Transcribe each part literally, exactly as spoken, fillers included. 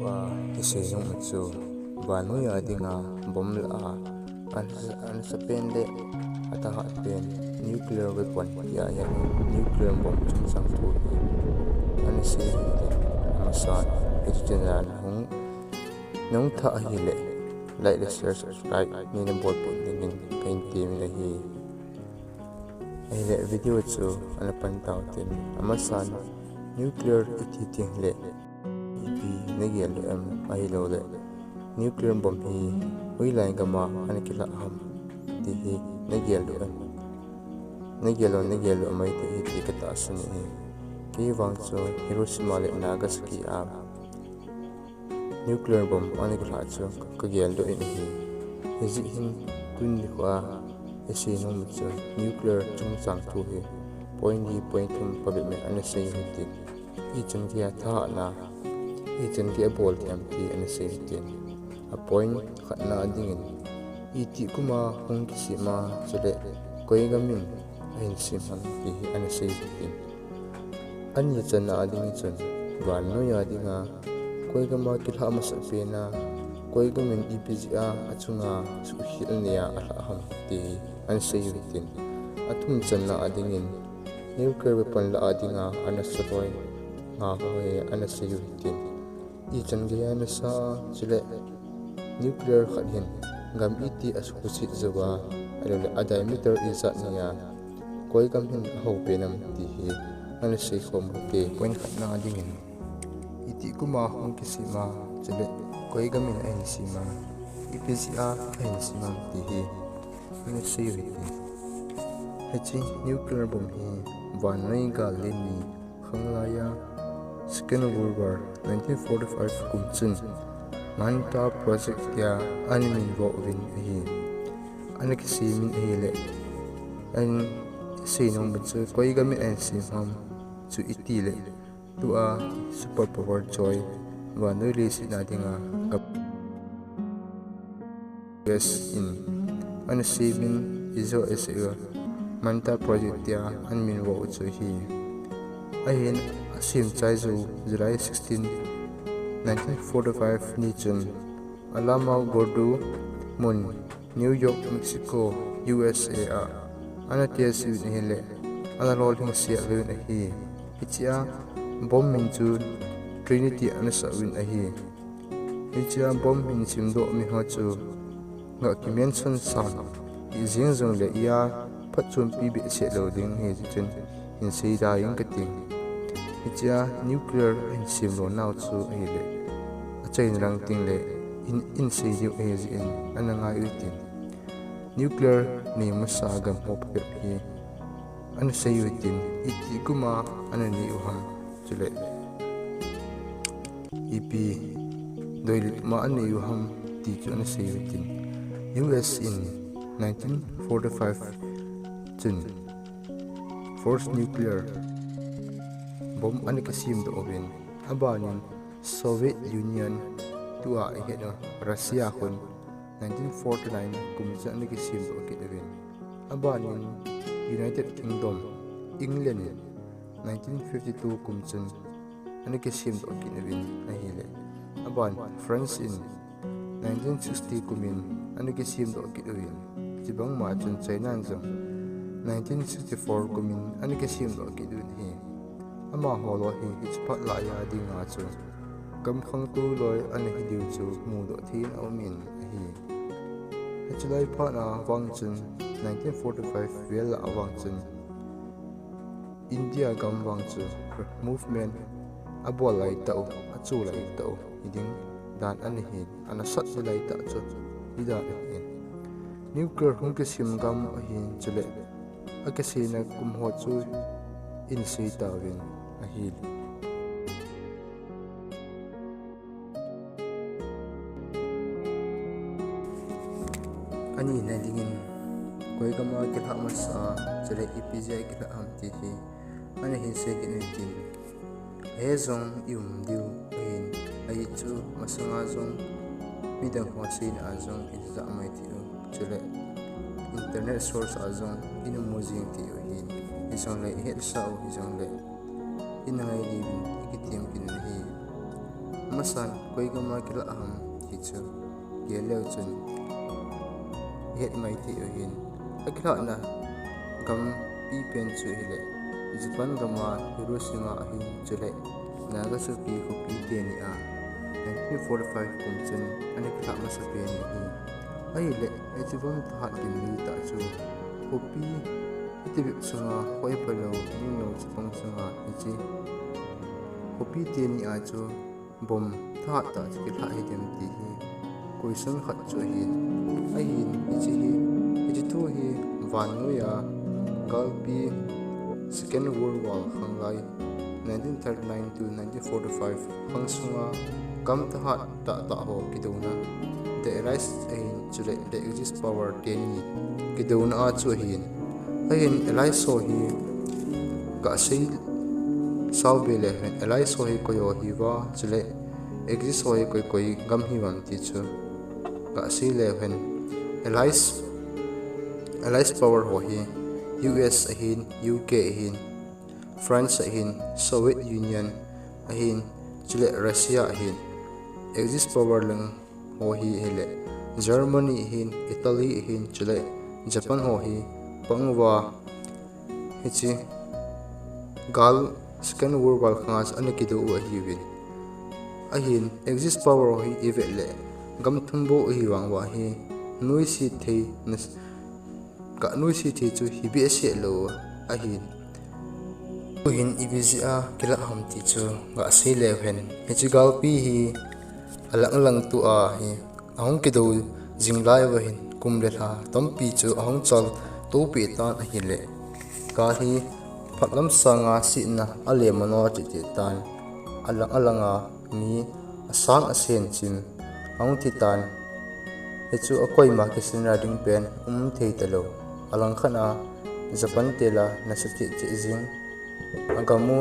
Kisei nom chu, vannoi a dinga bomb la a, an, an sa pen le, athahat pen, nuclear weapon tia hi, nuclear bomb chungchang thu hi, ana sei hi, amasa, hiche channel hung, nung tha ahile, like le share, subscribe, neina bolpeh dingin, kahin temin ahi. Ahile video chu ana pan tau tin, amasan nuclear iti teng le, ipi nagel u em ahilou le, nuclear bomb hi hoilai gam a ana kilah ham ti hi nagel u em? Nagel u, nagel u mai ti hi ti katahsan ahi. Kei vang chu Hiroshima le Nagasaki a nuclear bomb ana kilah chu kagel doh in ahi. Hijeh hin tuni nikho a isei nom chu nuclear chungchang thu hi point li point thum pabep in ana sei u hitin. Ichan geiya thahatna, ichan geiya bol thei ham ti ana sei u hitin. A point khatna dingin, itih kum a hung kisem a, chule koi gam in ahin sem ham ti hi ana sei u hitin. Ani channa ding chun, vannoi a dinga, koi gam a kilah masa pen a, koi gam in ipi jeh a achunga suhkhel nei a alah ham ti ana sei u hitin. Athum channa dingin, nuclear weapon lah a dinga ana soloi nga ho hi ana sei u hitin. Ichan geiya nasa a, chule nuclear khat hin gam iti a suhset jou a, ahilou le a diameter ijat nei a, koi gam hin ahou pen am ti hi ana sei khom u hite. Point khatna dingin, itih kum a hung kisem a, chule koi gam in ahin sem a, ipi jeh a ahin sem am ti hi ana sei u hite. Hiche nuclear bomb hi vannoi gal le ni khang laiya, Second World War, nineteen forty-five kum chun, Manhattan Project tia ana minvo uvin ahi. Ana kisem in ahile, ana sei nom chu koi gam in ahin sem ham chu itile, tua superpower choi, vannoi leiset a dinga gam U S in ana semin, ijou asei uva, Manhattan Project tia ana minvo u chu ahi. Ahin asem chai jou July sixteen, nineteen forty-five ni chun Alamogordo mun, New York, Mexico, U S A a ana test uvin ahile, ana lolhing sel uvin ahi. Hichea bomb min chu Trinity ana sah uvin ahi. Hichea bomb hin semdoh miho chu ngah kimenson san, ijeng jongle iya phatchompi behseh lou ding ahi, chuchun hin seida ing kating. Hichea nuclear ahin semlo nau chu ahile, achaina lang tengle in, in sei diu ahi jeh in ana ngai utin. Nuclear nei masa gam ho phabep hi ana sei utin, itih kuma ana nei u ham, chule ipi doilet ma ana nei u ham ti chu ana sei utin. U S in nineteen forty-five chun first nuclear bomb ana kisemdoh uvin, abanin Soviet Union, tua ihet u Russia khun nineteen forty-nine kum chun ana kisemdoh kit uvin. Abanin United Kingdom, England in nineteen fifty-two kum chun ana kisemdoh kit uvin ahile, aban France in nineteen sixty kumin ana kisemdoh kit uvin. Chubangma chun China in jong nineteen sixty-four kumin ana kisemdoh kit uvin ahi. Amaho loi hi hiche phat laiya dinga chu gam khangtou loi ana hi diu chu mudoh theiyin aumin ahi. Hiche lai phat a vang chun nineteen forty-five vel a vang chun India gam vang chu movement abol laitah u, achu laitah u hiding dan ana hin, ana sat laitah chu hidan ahin. Nuclear hung kisem gam ahin, chule akiseina kum ho chu in sei tauvin ahile. Anina dingin, koi gam a kilah masa, chule ipi jeh a kilah ham ti hi ana hin sei kit utin. Ahe jong i um diu ahin, ahi chu masanga jong midang ho seina a jong i jah mai thei u, chule internet source a jong i mu jing thei u ahin, hijongle i hetsah u hijongle i ngai diuvin i kitem kit u ahi. Amasan koi gam a kilah ham ti chu gel leu chun het mai thei u ahin. Akilahna gampi pen chu ahile Japan gam a Hiroshima ahin, chule Nagasaki khopi teni a nineteen forty-five kum chun ana kilah masa pen ahi. Ahile hiche bomb thahat gimnei tah chu khopi, hiti bep sunga hoi phalou, nungnung chapang sunga hiche khopi teni a chu bomb thahat tah chu kilhah hidem ti hi question khat chu ahin. Ahin hiche hi, hiche thu hi vannoiya galpi Second World War khanglai, nineteen thirty-nine to nineteen forty-five khang sunga gam thahat tahtah ho kidouna, The Allies ahin, chule The Axis Power teni kidouna a chu ahin. Ahin Allies ho hi gasei sao be leu hen, Allies ho hi koi ho hiuva, chule Axis ho hi koi koi gam hiuvam ti chu gasei leu hen, Allies, Allies Power ho hi U S ahin, U K ahin, France ahin, Soviet Union ahin, chule Russia ahin. Axis Power leng ho hi ahile Germany ahin, Italy ahin, chule Japan ho hi pang uva, hiche gal Second World War khanga chu ana kidou u ahiuvin. Ahin Axis Power ho hi ivet le gam thum bou ahi vang uva hi nuisat thei na, ka nuisat thei chu hi behseh lou ahin. Tuhin ipi jeh a kilah ham ti chu gasei leu hen, hiche galpi hi alang lang tua hi ahung kidou jing lai uva hin kum le lha tampi chu ahung chal toupeh tan ahile, gal hi phatlam sanga sihna ale mano cheh cheh tan, alang alanga mi asang asen chim ahung thi tan. Hichu akoima kisinna ding pen um thei talou. Alang khat a Japan te la nasa cheh cheh jing, agam u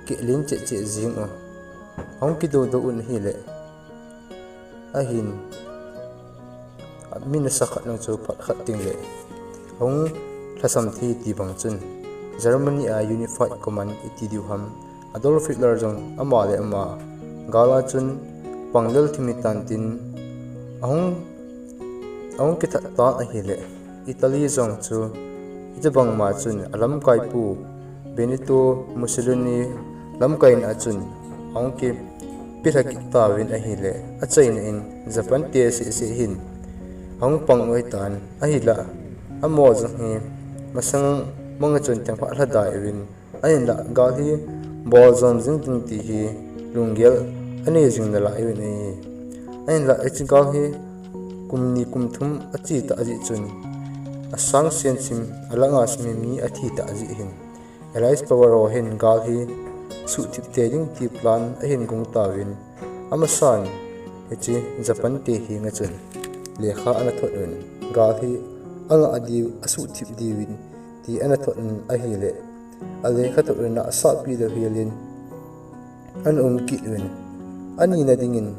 kilen cheh cheh jing u ahung kidou dou un ahile, ahin mi nasa khat lang chu phat khat teng le ahung lhasam thei ti bang chun, Germany a Unified Command iti diu ham, Adolf Hitler jong ama le ama gal a chun panglel thim hitan tin ahung, ahung kithat tan ahile, Italy jong chu hitobang ma chun alamkaipu Benito Mussolini lamkaina a chun ahung kipelha kit tauvin ahile, achaina in Japan te seh seh hin ahung pang u ahitan ahinla, amaho jong hi masang manga chun themkhat lhadai uvin, ahinla gal hi bol jom jing ding ti hi lunggel anei jing nalai uvin ahi. Ahinla hiche gal hi kum ni kum thum ache tah jeh chun, asang sen chim, alanga chim mi athi tah jeh hin, Allies Power ho hin gal hi suhthip tei ding ti plan ahin gong tauvin, amasan hiche Japan te henga chun lekha ana thot un, gal hi angah diu, asuhthip diuvin ti ana thot un ahile, alekha thot un asahpi lou helin ana um kit uvin, anina dingin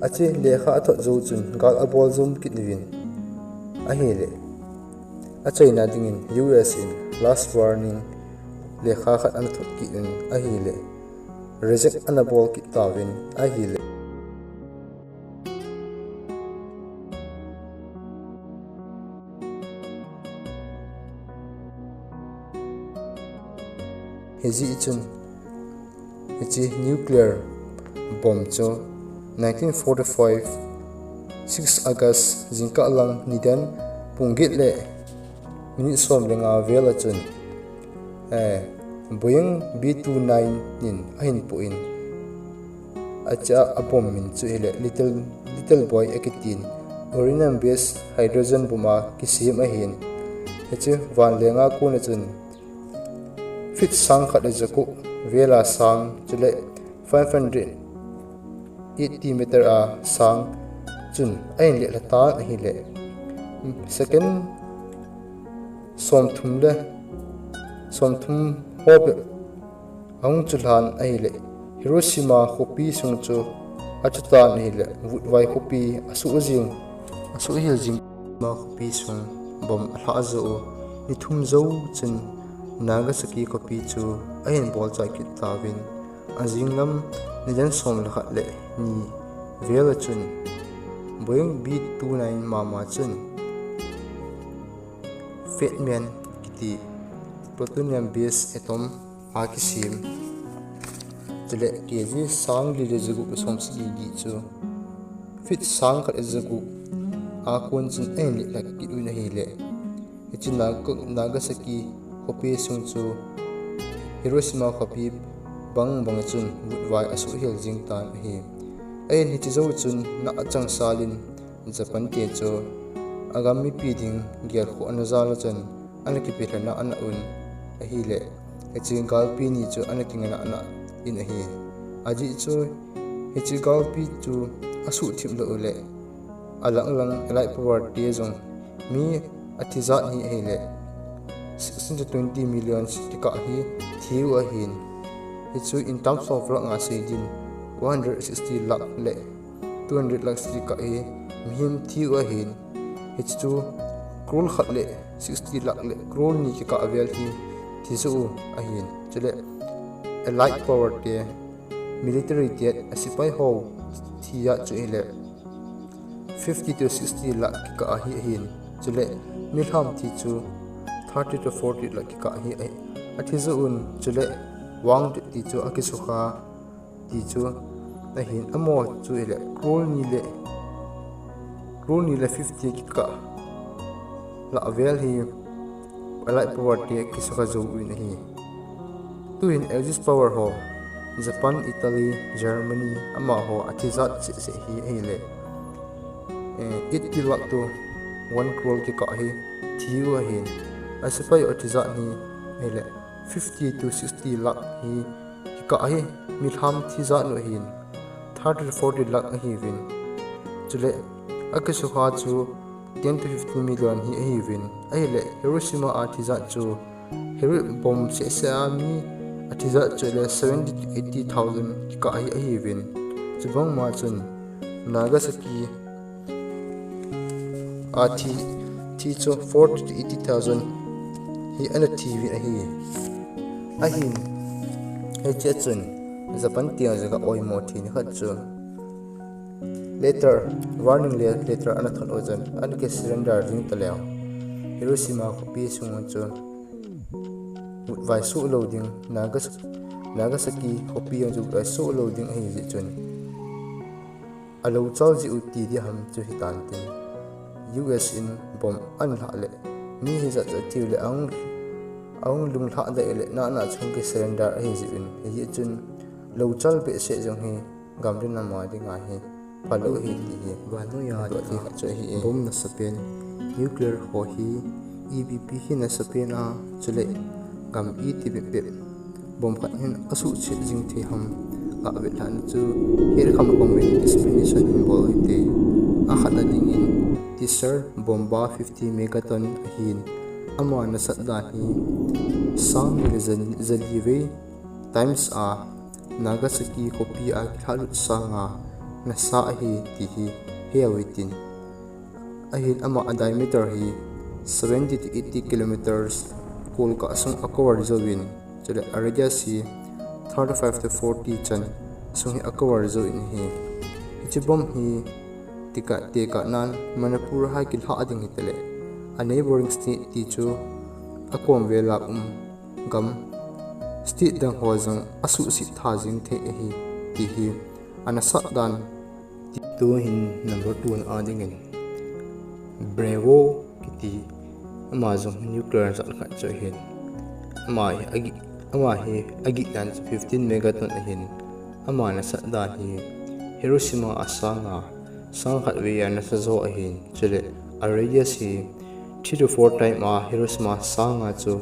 hiche lekha athot jou chun gal abol jom kit uvin ahile, achaina dingin U S in last warning lekha khat ana thot kit un ahile, reject ana bol kit tauvin ahile. Hijeh chun hiche nuclear bomb chu nineteen forty-five six August jingkah lang nidan pung get le minute som le nga vel a chun, eh, Boeing B two nine in ahin poh in, hiche a bomb min chu hile Little, Little Boy akitin, uranium based hydrogen bomb a kisem ahin. Hiche vanlenga kona chun feet sang khat le jakoh vela sang, chule five hundred eighty meter a sang chun ahin lehlha tan ahile, second somthum le somthum ho bep ahung chulhan ahile, Hiroshima khopi sung chu achutan ahile, vutvai khopi asuh jing, asuhhel jing. Hiroshima khopi sung bomb alhah jou u, ni thum jou chun Nagasaki khopi chu ahin bolchai kit tauvin, Ajing lam nidan som le khat le ni vel a chun Boeing B two nine mama chun Fat Man kiti plutonium based atom a kisem, chule kg sang li le jagup le som sagi chu feet sang khat le jagup a kon chun ahin lelha kit un ahile, hiche Naga-, Nagasaki khopi sung chu Hiroshima khopi bang bang chun vutvai asuhhel jing tan ahi. Ahin hiche jou chun na achang salin Japan te chu agam mipi ding gelkhoh ana jal a chun ana kipelhana ana un ahile, hiche galpi ni chu ana kinganahna in ahi. Ajeh chu hiche galpi chu asuhthip lou uleh, alang lang Allied power te jong mi athi jat hi ahile sixteen to twenty million kikah hi thi u ahin. Hichu in terms of lakh a seiding, one hundred sixty lakh le two hundred lakh kikah hi mihem thi u ahin. Hichu crore khat le sixty lakh le crore ni kikah vel hi thi jou u ahin. Chule Allied power te, military te, asepai ho thi jat chu ahile fifty to sixty lakh kikah hi ahin. Chule milham thi chu thirty to forty lakh kikah hi ahi. Athi jou un, chule wounded thi chu akisukha thi chu ahin. Amaho chu ahile crore ni le, crore ni le fifty kikah lah vel hi Allied power te kisukha jou un ahi. Tuhin Axis power ho, Japan, Italy, Germany, amaho athi jat seh seh hi ahile, eh, eighty lakh to one crore kikah hi thi u ahin. Asepai athi jat hi ahile fifty to sixty lakh hi kikah hi milham thi jat u ahin. Thirty to forty lakh ahiuvin. Chule akisukha chu ten to fifteen million hi ahiuvin. Ahile Hiroshima a thi jat chu, Hiro-, bomb seh seh a mi athi jat chu ahile seventy to eighty thousand kikah hi ahiuvin. Chubang ma chun Nagasaki a thi, thi chu forty to eighty thousand hi ana thi uvin ahi. Ahin, hiche chun Japan te jong aga oimo thei ni khat chu letter, warning le-, letter ana thot u chun ana ki surrender jing taleu. Hiroshima khopi sung chu vutvai soh lou ding, Nagas-, Nagasaki khopi jong chu vutvai soh lou ding ahi jeh chun, alou chal jeh u ti ding ham chu hitan tin, U S in bomb ana lhah le, mi hijat chu athi u le ahung, ahung lunglhah dai le, nana chun ki surrender ahi jeh un, hijeh chun lou chal behseh jong hi gam le nam a dinga hi phalou ahi ti hi vannoi a dinga bomb nasapen, nuclear ho hi, E B P hi nasapen a, chule gam iti bep bep bomb khat hin asuhchet jing thei ham, avet lhahna chu Herkham Kong in explanation ahin bol u hite. Akhatna dingin Teaser bomba fifty megaton ahin, ama nasat dan hi sang ni le ja-, jali vei times a Nagasaki khopi a kilhahlut sanga nasa ahi ti hi he u hitin. Ahin ama a diameter hi seventy to eighty kilometers kolkah sung a cover jouvin, chule a radius hi thirty-five to forty chan sung hi a cover jouvin ahi. Hiche bomb hi tekah, tekah nan Manipur a kilhah ding hitale, a neighboring state ti chu akom vel a um gam state dang ho jong asuhset tha jing thei ahi ti hi ana sat dan. Tuhin number two na a dingin Bravo kiti ama jong nuclear jat khat chu ahin. Ama hi agi, ama hi agih dan chu fifteen megaton ahin. Ama nasat dan hi Hiroshima a sanga sang khat vei a nasa jo ahin. Chule a radius hi three to four time a Hiroshima sanga chu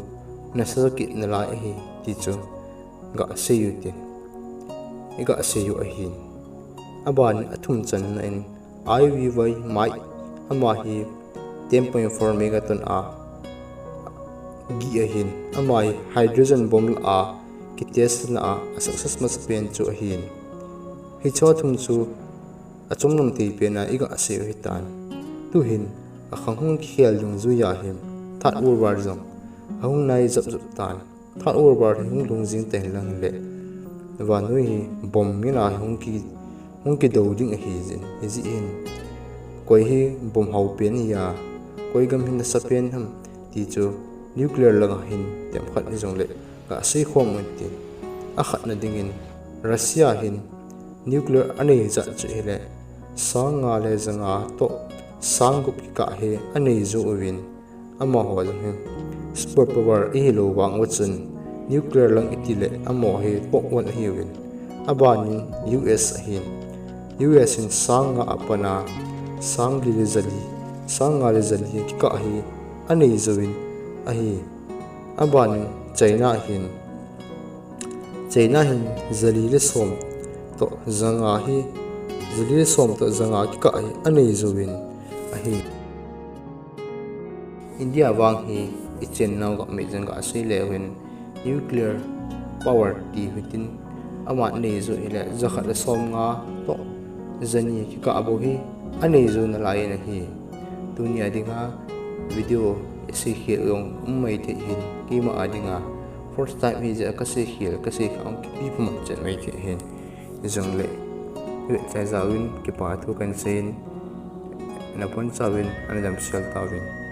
nasa kit nalai ahi ti chu ga sei u tin, i ga sei u ahin. Aban a thum channa in I V Y Mike, ama hi ten point four megaton a gih ahin, ama hi hydrogen bomb lah a kitest na a, a success masapen chu ahin. Hiche thum chu achom nom thei pen a i ga sei u hitan. Tuhin akhang hung kikhel dungjui a hin Third World War jong ahung nai jap jap tan. Third World War hi hung lhung jing teng lang le, vannoi hi bomb ngin a hung ki, hung kido ding ahi jin. Hijeh hin koi hi bomb hao pen hi a, koi gam hin nasa pen ham ti chu nuclear langa hin themkhat hijongle gasei khom un tin. Akhatna dingin Russia hin nuclear anei jat chu hile sang nga le ja nga toh sang gup kikah hi anei jou uvin, amaho jong hi super power ahilou vang uva chun nuclear lang iti le amaho hi top one ahiuvin. Abanin U S ahin, U S in sang nga apat a sang li le ja li, sang nga le ja li kikah hi anei jouvin ahi. Abanin China ahin, China hin ja li le som toh ja nga hi, ja li le som toh ja nga kikah hi anei jouvin ahi. India vang hi i chennau gam mi jeng gasei le uvin nuclear power ti hitin, aman anei jou hile ja khat le som nga toh ja ni kikah bou hi anei jou nalai in ahi. Tunia dinga video isei khel jong um mai thei hin, keima a dinga first time hijeh a kasei khel, kasei kha jong kipe pha man chet mai thei hin. Hijongle, ivet chai jauvin kipa thu kahin seiyin, nabonchauvin ana damsel tauvin.